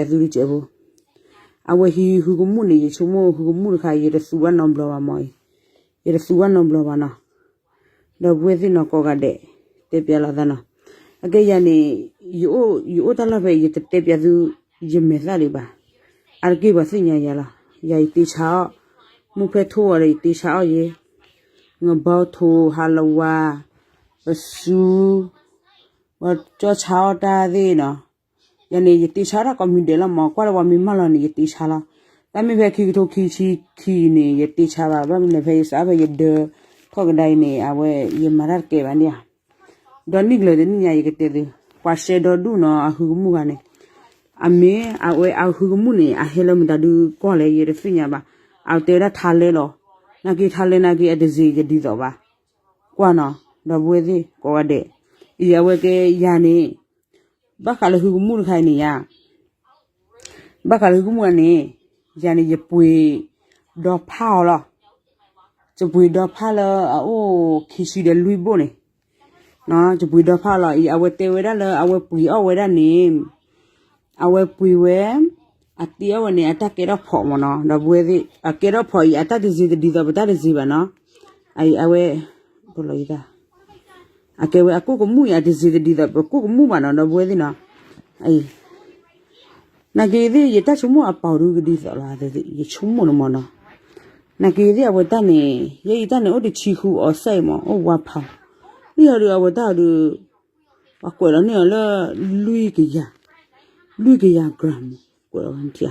ယကတဲသုတစဲးဖိ, အဝဲဟံးဟုကမူၣ်န့ၣ် ယဆိကမိၣ်ဟုကမူၣ်တခါ ယတသူဘၣ်နီတဘျီဘၣ်မၢ်အံၤ, ယတသူဘၣ်နီတဘျီဘၣ်နီၤ, ဒီပုၢ်ဝဲၢ်သ့ၣ်နီၤ ကိးဂၤဒဲး, တဲပျးလိာ်သးနီၤ, အကဲယၤန့ၣ်, ယအိၣ်တၢ်လီၢ်ဖဲ ယတတဲပျးသု, ယမဲာ်သၣ်ဒံးဘၣ်, အါတက့ၢ်ပှၤသ့ၣ်ညါယၤလီၤ, ယၤယတ့ဆါအီၣ်, မုၢ်ဖဲထိၣ်ဝဲဒီး ယတ့ဆါအီၣ်ယဲ, ငဘီထိၣ် ဟးလဝါ, ပစူ, ပကၠီဆါအီၣ်တၢ်သ့ၣ်နီၤ, ယၤန့ၣ် ယတ့ဆါတၢ်ကိးမံၤဒဲးလီၤမၢ်, ကွၢ်လၢပှၤမ့ၢ်မၢလီၤန့ၣ် ယတ့ဆါလီၤ, တၢ်မ့ၢ်ဖဲခံကထိခံဆံခံန့ၣ် ယတ့ဆါဘၣ်, ဘၣ်မနုၤလဲၣ် ဖဲယစးဖဲယဒၢထီၣ်ကဒါအံၤန့ၣ် အဝဲယမၤတၢ်တကဲဘၣ်န့ၣ်ဧါ, ဒီးနံၣ်ကလၢၤတနံၣ်ညါ ယကတဲသု, ပှၤရှဲဒီဒူၣ်နီၤ အဟုကမူၣ်ဂၤန့ၣ်, အမ့ၢ်အဝဲအဟုကမူၣ်န့ၣ် အဟဲလၢမတၤဒုကီၢ်လဲၣ် ယတသ့ၣ်ညါဘၣ်, အဝဲတဲဝဲဒၣ်ထါလဲလီၤ, နာ်က့ထါလဲနာ်က့အတစ့ၤယဒ်သိးဘၣ်, ကွၢ်နီၤ, ဒီပုၢ်ဝဲၢ်သ့ၣ်ကိးဂၤဒဲး, အံၤအဝဲကဲယၤန့ၣ် ဘၣ်ဃးလၢဟုကမူၣ်တခါအံၤန့ၣ်ယါ, ဘၣ်ဃးလၢဟုကမူၣ်အန့ၣ်, ယၤန့ၣ် ယပှ့ၤဒီဖၣ်အီၤလီၤ, ယပှ့ၤဒီဖၣ်လၢအအိၣ်ခံဆံဒီးလွံၢ်ဘိၣ်န့ၣ်, ယပှ့ၤဒီဖၣ်လီၤအံၤ အဝဲတဲဝဲဒၣ်လၢအဝဲပှ့ၤအီၣ်ဝဲဒၣ်န့ၣ်, အဝဲပှ့ၤဝဲ, အတ့အီၣ်ဝဲန့ၣ် အတၢ်ကဲထီၣ်ဖီးမၢ်နီၤ, ဒီပုၢ်ဝဲၢ်သ့ၣ် အကဲထီၣ်ဖီးအံၤ အတၢ်တစ့ၤတဒ်သိးပတၢ်တစ့ၤဘၣ်နီၤ, အအံၤအဝဲ, အကဲဝဲအကိၣ်ကမူၣ်အံၤ အတစ့ၤတဒ်သိးပကိၣ်ကမူၣ်ဘၣ်နီၤ ဒီပုၢ်ဝဲၢ်သ့ၣ်နီၤ, အံၤ နာ်က့သ့ၣ် ယတၢ်ဆိကမိၣ်အပီၤဒုကဒ်သိးလီၤ, ယဆိကမိၣ်န့ၣ်မၢ်နီၤ, နာ်က့သ့ၣ်အဝဲတၢ်န့ၣ် ယဲအံၤတၢ်န့ၣ်အိၣ်တဆံဃုအီၤစဲအံၤမၢ် အိၣ်ဝါဖး, လံဟီဒုအဝဲတၢ်ဟီဒု, ပှၤကွဲးလီၤန့ၢ်အီၤလၢ လွံၢ်ကယၤ, လွံၢ်ကယၤ gram, ကွဲးလီၤဝဲထံ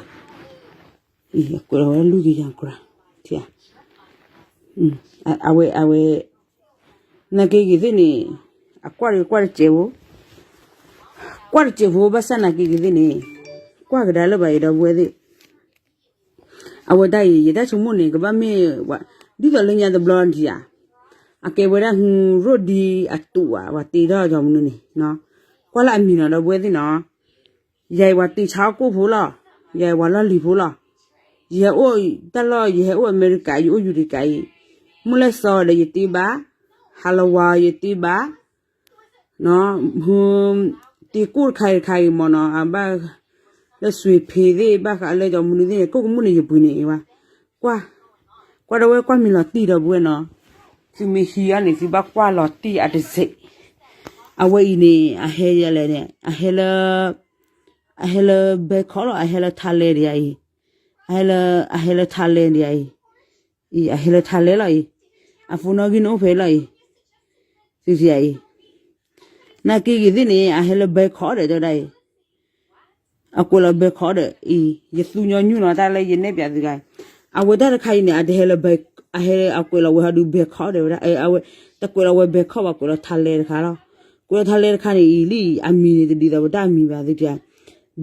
ဧါ, ကွဲးလီၤဝဲလွံၢ်ကယၤ gram, ထံဧါ, အဝဲ အဝဲ နာ်က့ဂ့ၤသ့ၣ်န့ၣ်, အကွၢ်ဒီးကွၢ်တစဲးဖိ, ကွၢ်တစဲးဖိဘၣ်ဆၣ်နာ်က့ဂ့ၤသ့ၣ်န့ၣ်, ကွၢ်ကဒါလၢဘၣ်အံၤ ဒီပုၢ်ဝဲၢ်သ့ၣ်, အဝဲတၢ်အံၤ ယတၢ်ဆိကမိၣ်န့ၣ် ကဘၣ်မ့ၢ်, ဒ်သိးလၢညါတဘျီဒံးဧါ, အကဲဝဲဒၣ်ဟူရိၣ်ဒံအတူးဧါ ပှၤတ့ထီၣ်ကီမနုၤန့ၣ်, ကွၢ်လၢအမံၤနီၤ ဒီပုၢ်ဝဲၢ်သ့ၣ်နီၤ, ယၤအံၤပှၤတ့ဆါအီၣ်ကိၣ်ဖိလီၤ, ယၤအံၤပှၤလီၢ်လံၤဖိလီၤ, ယဟဲအိၣ်တၢ်လီၢ် ယဟဲအိၣ်အမဲရကၤ ယအိၣ်ယူၤတကးအံၤ, မုၢ်လဲၣ်စီဒီးယတ့ဘၣ်, ဟးလဝါယတ့ဘၣ်, တ့ကိၣ်တခါအံၤတခါအံၤမၢ်နီၤ အဘၣ်, လၢစွ့ၤဖ့သ့ၣ် ဘၣ်ဃးလၢကီမနုၤသ့ၣ်န့ၣ် ကိၣ်ကမူၣ်န့ၣ် ယပှ့ၤန့ၣ်အံၤဘၣ်, ကွၢ်, ကွၢ်ဒီးဝဲကွၢ်မံၤလီၤတံၢ် ဒီပုၢ်ဝဲၢ်နီၤ, သုမ့ၢ်ဟံးအီၤန့ၣ် သုဘၣ်ကွၢ်လီၤတံၢ်အတစဲး, အဝဲအံၤန့ၣ် အဟဲယလဲၣ်န့ၣ် အဟဲလၢ, အဟဲလၢ Bangkok လီၤ အဟဲလၢ Thailand ဒံးအံၤ, အဟဲလၢ, အဟဲလၢ Thailand ဒံးအံၤ, အံၤ အဟဲလၢ Thailand လီၤအံၤ, အဖိနီၣ်ဂံၢ်န့ၣ်အိၣ်ဖဲလီၤအံၤ, သုထံၣ်အံၤ, နာ်က့ဂ့ၤသ့ၣ်န့ၣ် အဟဲလၢ Bangkok ဒီးတဲဝဲဒၣ်အံၤ, အကွဲးလီၤ Bangkok ဒီးအံၤ ယသူညီနုၢ်နီၤ တၢ်လၢယနဲၣ်ပၠးသုဂၤ, အဝဲတၢ်တခါအံၤန့ၣ် အတဟဲလၢ, အဟဲအကွဲးလီၤဝဲဟီဒုး Bangkok ဒီးဝဲဒၣ်, အဝဲ, တကွဲးလီၤဝဲ Bangkok ဘၣ် ကွဲးလီၤ Thailand တခါလီၤ, ကွဲးလီၤ Thailand တခါန့ၣ်အံၤ လံအံၤ အမံၤန့ၣ်တဒ်သိးပတၢ်မံၤဘၣ်သုထံၣ်,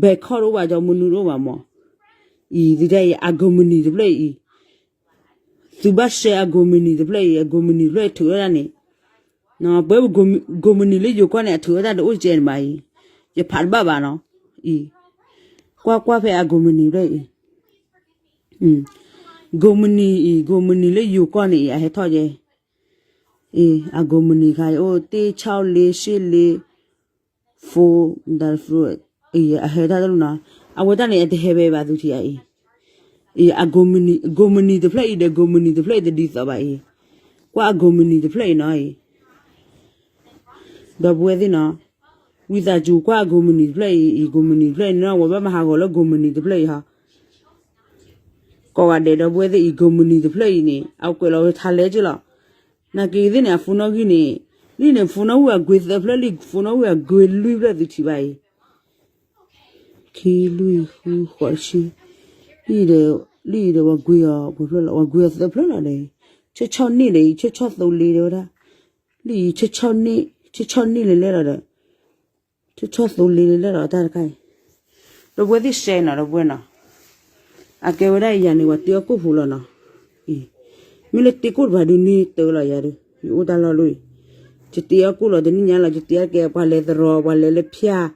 Bangkok တအိၣ်ဘၣ် ကီမနုၤတအိၣ်ဘၣ်မၢ်, အံၤ သုထံၣ်အံၤ အကိးမုၢ်နံၤတဖျၢၣ်အံၤ သုဘၣ်ရှဲအကိးမုၢ်နံၤတဖျၢၣ်အံၤ အကိးမုၢ်နံၤတဖျၢၣ်အံၤထုးဝဲဒၣ်န့ၣ်, ပဝဲကိးမုၢ်နံၤလၢယိၤကီၢ်န့ၣ် အထုးဝဲဒၣ်တအိၣ်ကဲန့ၣ်ဘၣ်အံၤ, ယဖးတဘၣ်ဘၣ်နီၤ, အံၤ, ကွၢ်ကွၢ်ဖဲအကိးမုၢ်နံၤတဖျၢၣ်အံၤ, ကိးမုၢ်နံၤအံၤ ကိးမုၢ်နံၤလၢယိၤကီၢ်န့ၣ်အံၤ အဟဲထီၣ်ကဲ, အံၤ အကိးမုၢ်နံၤခါအံၤ အိၣ် တ့ဆီၣ်လ့ရှ့လ့ phone အံၤ အဟဲတၢ်တလူၢ်နီၤ, အဝဲတၢ်န့ၣ် အတဟဲဝဲဘၣ်သုထံၣ်အံၤ, အံၤ အကိးမုၢ်နံၤတဖျၢၣ်အံၤဒီး ကိးမုၢ်နံၤတဖျၢၣ်အံၤဒီး ကိးမုၢ်နံၤတဖျၢၣ်အံၤတဒ်သိးဘၣ်အံၤ, ကွၢ်အကိးမုၢ်နံၤတဖျၢၣ်အံၤနီၤအံၤ, ဒီပုၢ်ဝဲၢ်သ့ၣ်နီၤ, ဝံသးစူၤကွၢ်အကိးမုၢ်နံၤတဖျၢၣ်အံၤ အံၤ ကိးမုၢ်နံၤတဖျၢၣ်အံၤန့ၣ် ဝဲဘၣ်မၤဟးဂီၤလၢကိးမုၢ်နံၤတဖျၢၣ်အံၤဟီ ကိးဂၤဒဲး ဒီပုၢ်ဝဲၢ်သ့ၣ်အံၤ ကိးမုၢ်နံၤတဖျၢၣ်အံၤန့ၣ် အကွဲးလီၤဝဲ Thailand က့လီၤ, နာ်က့သ့ၣ်န့ၣ် အ phone နီၣ်ဂံၢ်န့ၣ်, လံန့ၣ် phone နီၣ်ဂံၢ်အကွ့သၢဖျၢၣ်လံ phone နီၣ်ဂံၢ်အကွ့လွံၢ်ဖျၢၣ်သုထံၣ်ဘၣ်အံၤ, ခံလွံၢ်ဃုဃိးတဆံ, လံဒီး, လံဒီး ပှၤကွ့အီၤ ပှဲၤဖျၢၣ်လီၤဒီး, ဆၢဆီၣ်န့ၢ်ဒီးအံၤ ဆၢဆီၣ်သိလ့ဒီးဝဲဒၣ်, လံအံၤ ဆၢဆီၣ်န့ၢ်, ဆၢဆီၣ်န့ၢ်လဲၤလဲၤလီၤဒီး ဆၢဆီၣ်သိလ့လဲၤလဲၤလီၤတၢ်တခါအံၤ, ဒီပုၢ်ဝဲၢ်သ့ၣ်ရှဲနီၤ ဒီပုၢ်ဝဲၢ်နီၤ, အကဲဝဲဒၣ်ယၤန့ၣ် ပှၤတ့အီၣ်ကိၣ်ဖိလီၤနီၤ, အံၤ, မ့ၢ်လၢတ့ကိၣ်တဖၣ်ဒုးန့ၢ်တၢ်လီၤယၤဒီး ယအိၣ်တၢ်လီၢ်လီၤအံၤ, ယတ့အီၣ်ကိၣ်လီၤတနံၣ်ညါလီၤ ယတ့အီၣ်ကဲ ပှၤလဲၤသရိာ် ပှၤလဲၤလၢဖၠၣ်,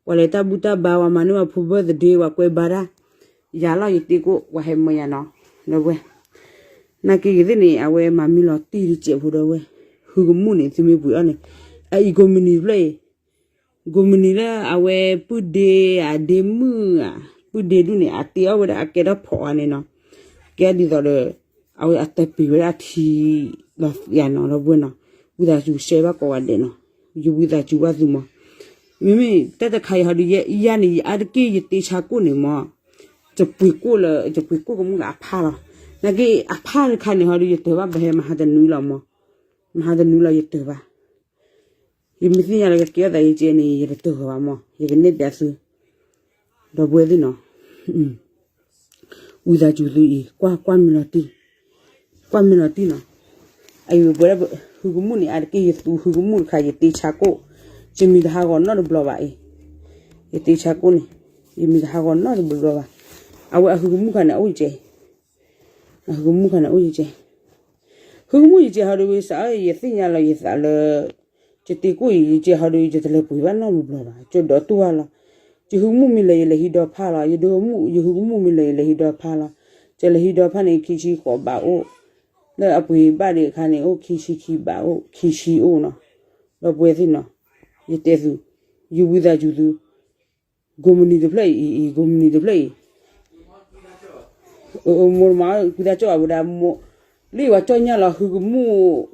ပှၤလဲၤတၢ်ဘူၣ်တၢ်ဘါ ပှၤမၤန့ၢ်ပှၤဖိဘၢၣ်သဒ့ ပှၤကွဲးဘါတၢ်, ယၤလီၤယတ့ကိၣ် ပှၤဟဲမၢယၤနီၤ, ဒီပုၢ်ဝဲၢ် နာ်က့ဂ့ၤသ့ၣ်န့ၣ် အဝဲမၤမံလီၤတံၢ်တစဲးဖိဒီပုၢ်ဝဲၢ်, ဟုကမူၣ်န့ၣ် သုမ့ၢ်ပှ့ၤအီၤန့ၣ်, အအံၤကိးမုၢ်နံၤတဖျၢၣ်အံၤ, ကိးမုၢ်နံၤလၢအဝဲပုၢ်ဒ့ဧါ ဒ့မုၣ်ဧါ, ပုၢ်ဒ့ဒူၣ်န့ၣ် အတ့အီၣ်ဝဲဒၣ်အကဲထီၣ်ဖိးအါန့ၣ်နီၤ, ကဲဒ်သိးဒီး အဝဲအတပံၤဝဲဒၣ်ထံလီၤသံးနီၤ ဒီပုၢ်ဝဲၢ်နီၤ, ဝံသးစူၤရှဲဘၣ်ကိးဂၤဒဲးနီၤ, ယဝံသးစူၤဘၣ်သုမး, မ့မ့ၢ်တၢ်တခါအံၤဟီဒုး ယဲယၤန့ၣ် ယအါတက့ၢ်ယတ့ဆါကိၣ်န့ၣ်မး, ယပှ့ၤကိၣ်လၢ ယပှ့ၤကိၣ်ကမူၣ်လၢအဖၣ်လီၤ, နာ်က့အဖၣ်တခါန့ၣ်ဟီဒုး ယတၢၤဘၣ် ပဟဲမဟါတနွံလီၤမး, မဟါတနွံလီၤယတၢၤဘၣ် ယမ့ၢ်သ့ၣ်ညါလၢကကဲထီၣ်သးယကဲန့ၣ် ယတတၢၤဃီၤဘၣ်မး ယကနဲၣ်ပၠးသု, ဒီပုၢ်ဝဲၢ်သ့ၣ်နီၤ, ဝံသးစူၤသုအံၤ ကွၢ်ကွၢ်မ့ၢ်လီၤတံၢ်, ကွၢ်မ့ၢ်လီၤတံၢ်နီၤ, အအံၤဝဲပှဲၤဒၣ် ဟုကမူၣ်န့ၣ် အါတက့ၢ်ယသူဟုကမူၣ်တခါ ယတ့ဆါကိၣ်, ယမံၤတဟးဂီၤနီတဘျီဘၣ်အံၤ, ယတ့ဆါကိၣ်န့ၣ် ယမံၤတဟးဂီၤနီတဘျီဘျီဘၣ်, အဝဲအဟုကမူၣ်ခါန့ၣ် အအိၣ်ယကဲ အဟုကမူၣ်ခါန့ၣ်အိၣ်ယကဲ, ဟုကမူၣ်ယကဲဟီဒုးဝံသး ယသ့ၣ်ညါလီၤယသးလၢ ယတ့ကိၣ်အံၤ ယကဲဟီဒုး ယတလဲၤပှ့ၤဘၣ်နီတဘျီဘၣ် ကၠိဒီးတူၢ်ဘၣ်လီၤ, ယဟုကမူၣ်မ့ၢ်လၢ ယလဲၤဟံးဒီဖးလီၤ, ယဒိမူၣ် ယဟုကမူၣ်မ့ၢ်လၢ ယလဲၤဟံးဒီဖးလီၤ, ကလဲၤဟံးဒီဖးန့ၣ် ခံဆံဃိးဘးအိၣ်, လၢအပှ့ၤဘၣ်ဒံးအခါန့ၣ် အိၣ်ခံဆံခံဘးအိၣ် ခံဆံအိၣ်နီၤ, ဒီပုၢ်ဝဲၢ်သ့ၣ်နီၤ, ယတဲသု, ယဝံသးစူၤသု ကိးမုၢ်နံၤတဖျၢၣ်အံၤ ကိးမုၢ်နံၤတဖျၢၣ်အံၤ, မိၢ်တမၤ ကွံသးကၠီၣ်အဝဲဒၣ်မိၢ်, လၢယဝဲကၠီၣ်ညါလီၤ ဟုကမူၣ်